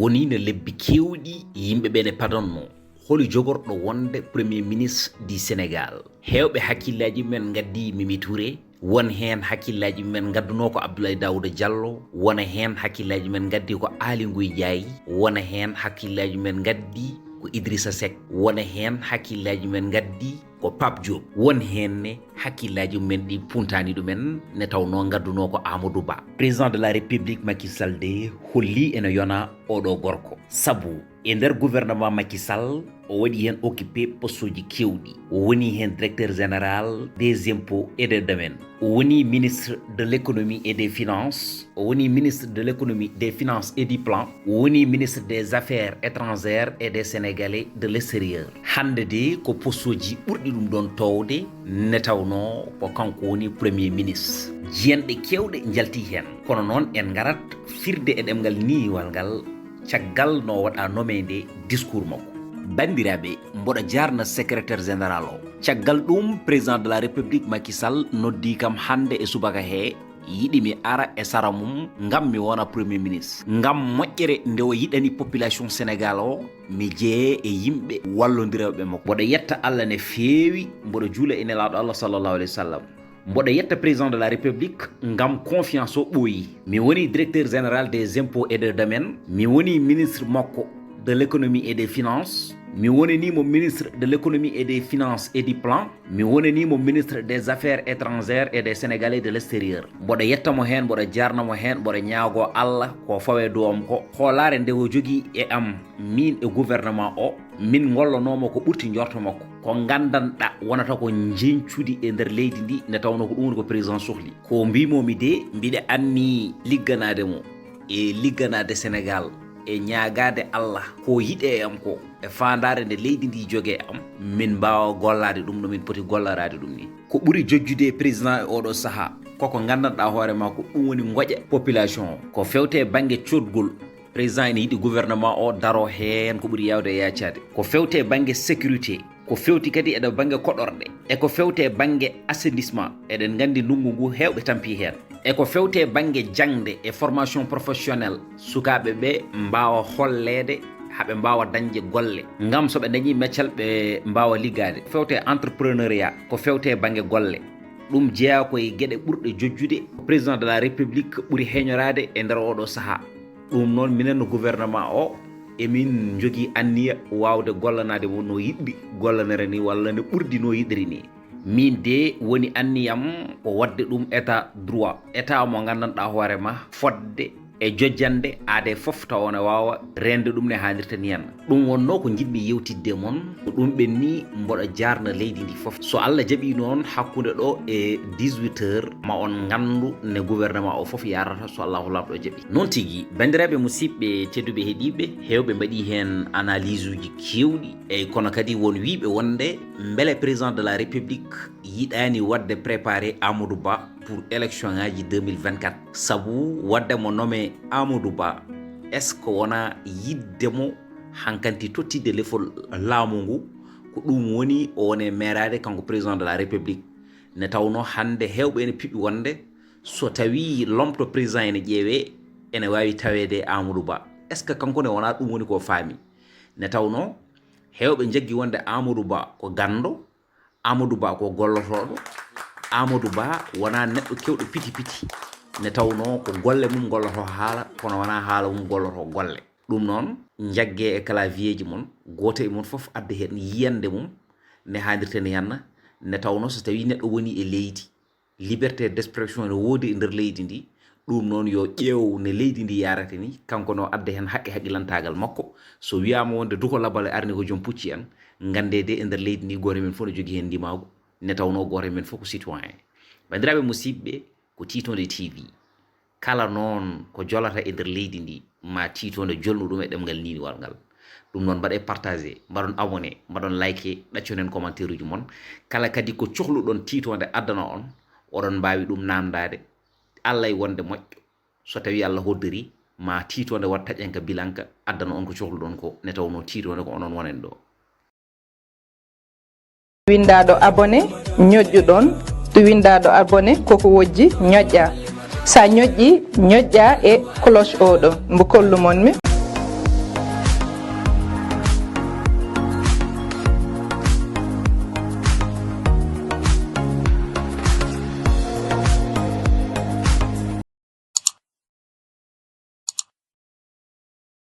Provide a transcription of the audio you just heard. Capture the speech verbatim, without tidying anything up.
O nii no lebbi keewɗi yimɓe ɓe ne padanno holi jogorɗo wonde Premier Ministre du Sénégal. Heewɓe hakkillaaji mum en ngaddi Mimi Touré, won heen hakkillaaji mum en ngaddunoo ko Abdoulaye Daouda Diallo, wona heen hakkillaaji mum en ngaddi ko Aly Ngouille Ndiaye, wona heen hakkillaaji mum en ngaddi ko Idrissa Seck, wona heen hakkillaaji mum en ngaddi ko Pape Diop. Won heen ne hakkillaaji mum en ɗi puntaani ɗum en, ne tawnoo ngaddunoo ko Amadou Ba. Président de la République Macky Sall de holli ene yona oɗo gorko. Sabu e nder gouvernement Macky Sall, o waɗi heen occupé postuuji keewɗi. O woni heen directeur général des impôts et des domaines. O woni ministre de l'économie et des finances. O woni ministre de l'économie, des finances et du plan. O woni ministre des affaires étrangères et des Sénégalais de l'extérieur. Hannde de ko postuuji ɓurɗi ɗum ɗoon toowde, ne tawnoo ko kanko woni premier ministre. Jiyanɗe keewɗe njalti heen, kono noon en ngarat firde e ɗemngal niiwal ngal caggal no waɗa nomeede discours makko. Banndiraaɓe, mboɗo jaarna secrétaire général o. Caggal ɗum, président de la République Macky Sall noddi kam hannde e subaka he, yiɗi mi ara e sara mum ngam mi wona premier ministre. Ngam moƴƴere nde o yiɗani population Sénégal o, mi jeye e yimɓe wallondirooɓe makko. Mboɗo yetta Allah ne feewi, mboɗo juula e Nelaaɗo Allah sallallahu alayhi wa sallam. Mboɗo yetta président de la République ngam confiance o ɓooyi. Mi woni directeur général des impôts et des domaines, mi woni ministre makko de l'économie et des finances, mi wonani mo ministre de l'économie et des finances et du plan, mi wonani mo ministre des affaires étrangères et des Sénégalais de l'extérieur. Mboɗo yetta mo heen, mboɗo jaarna mo heen, mboɗo ñaagoo Allah ko fawe dow am ko hoolaare nde o jogii e am, miin e gouvernement o, min ngollanoo mo ko ɓurti njorto makko. Ko nganndanɗaa wonata ko njeñcudi e nder leydi ndi, ne tawnoo ko ɗum woni ko président sohli. Ko mbiimoo-mi de, mbiɗa anni ligganaade mo e ligganaade Sénégal e ñaagaade Allah ko yiɗee e am ko, e faandaare nde leydi ndi jogee am, min mbaawa gollaade ɗum no min poti golloraade ɗum ni. Ko ɓuri jojjude e président e oɗo sahaa, koko nganndanɗaa hoore maa ko ɗum woni ngoƴa population o. Ko fewte bannge codgol, président ene yiɗi gouvernement o daro heen ko ɓuri yaawde e yaacaade. Ko fewte bannge sécurité, ko fewti kadi e ɗo bannge koɗorɗe, e ko fewte bannge assainissement. Eɗen nganndi ndunngu ngu heewɓe tampi heen. E ko fewte bannge jaŋde e formation professionnelle, sukaaɓe ɓe mbaawa holleede, haa ɓe mbaawa dañde golle. Ngam so ɓe ndañii meccal, ɓe mbaawa liggaade. Fewte entrepreneuriat, ko fewte bannge golle. Ɗum jeyaa ko e geɗe ɓurɗe jojjude. Président de la République ɓuri heñoraade e nder oɗo sahaa. Ɗum noon, minen no gouvernement o, emin njogii anniya waawde gollanaade mo no yiɗi gollanere ni, walla no ɓurdi no yiɗiri ni. Min de woni anniyam ko waɗde ɗum état droit, état mo nganndanɗaa hoore ma fodde e jojjannde aadee fof, tawa ne waawa reende ɗum ne haanirta ni henna. Ɗum wonnoo ko njiɗmi yewtidde mon, ko ɗum ɓenni mboɗo jaarna leydi ndi fof. So Allah jaɓii noon, hakkunde ɗo e dix-huit heures, ma on nganndu ne gouvernement o fof yarata, so Allahu Laamɗo jaɓii. Noon tigi, banndiraaɓe musidɓe tedduɓe heɗiiɓe, heewɓe mbaɗii heen analyse uji keewɗi, eyyi, kono kadi won wiiɓe wonde mbele président de la République yiɗaani waɗde préparé Amadou Ba pour élection ngaji deux mille vingt-quatre. Sabu waɗde mo nommé Amadou Ba, est-ce que wona yiɗde mo hankanti tottidde lefol laamu ngu? Ko ɗum woni o wone meeraade kanko président de la République. Ne tawnoo hannde heewɓe ene piɓi wonde so tawii lomto président ene ƴeewee, ene waawi taweede e Amadou Ba. Est-ce que kanko ne wonaa ɗum woni ko faami? Ne tawnoo heewɓe njaggi wonde Amadou Ba ko ganndo, Amadou Ba ko gollotooɗo, Amadou Ba wonaa neɗɗo keewɗo piti piti. Ne tawnoo ko golle mum gollotoo haala, kono wonaa haala mum gollotoo golle. Ɗum noon, njaggee e clavier ji mon, gooto e mon fof adda heen yiyannde mum, ne haanirta ni henna, ne tawnoo so tawii neɗɗo woni e leydi, liberté d'expression ne woodi e nder leydi ndi, ɗum noon yo ƴeew ne leydi ndi yarata ni, kanko no adda heen haqqe haqqilantaagal makko. So wiyaama wonde Duko Labal arni ko joom pucci en, nganndee de e nder leydi ndi gooto e men fof no jogii heen ndimaagu, ne tawnoo gooto e men fof ko citoyen. Banndiraaɓe musidɓe, ko Tiitonde T V. Kala noon ko jolata e nder leydi ndi, ma tiitoonde jolnu ɗum e ɗemngal niiniwal ngal. Ɗum noon, mbaɗee partagé, mbaɗon abonné, mbaɗon like, ɗacconen commentaire uji mon. Kala kadi ko cohluɗon tiitoonde addana on, oɗon mbaawi ɗum naamndaade. Allah e wonde moƴƴo, so tawii Allah hoddiri, ma tiitoonde waɗ taƴanka bilanka addana on ko cohluɗon ko, ne tawnoo tiitoonde ko onon wonen ɗo. Winndaaɗo abonné, ñoƴƴu ɗoon. Winndaaɗo abonné, koko wojji, ñoƴƴaa. So a ñoƴƴii, ñoƴƴaa e cloche oo ɗo, mbo kollu mon mi.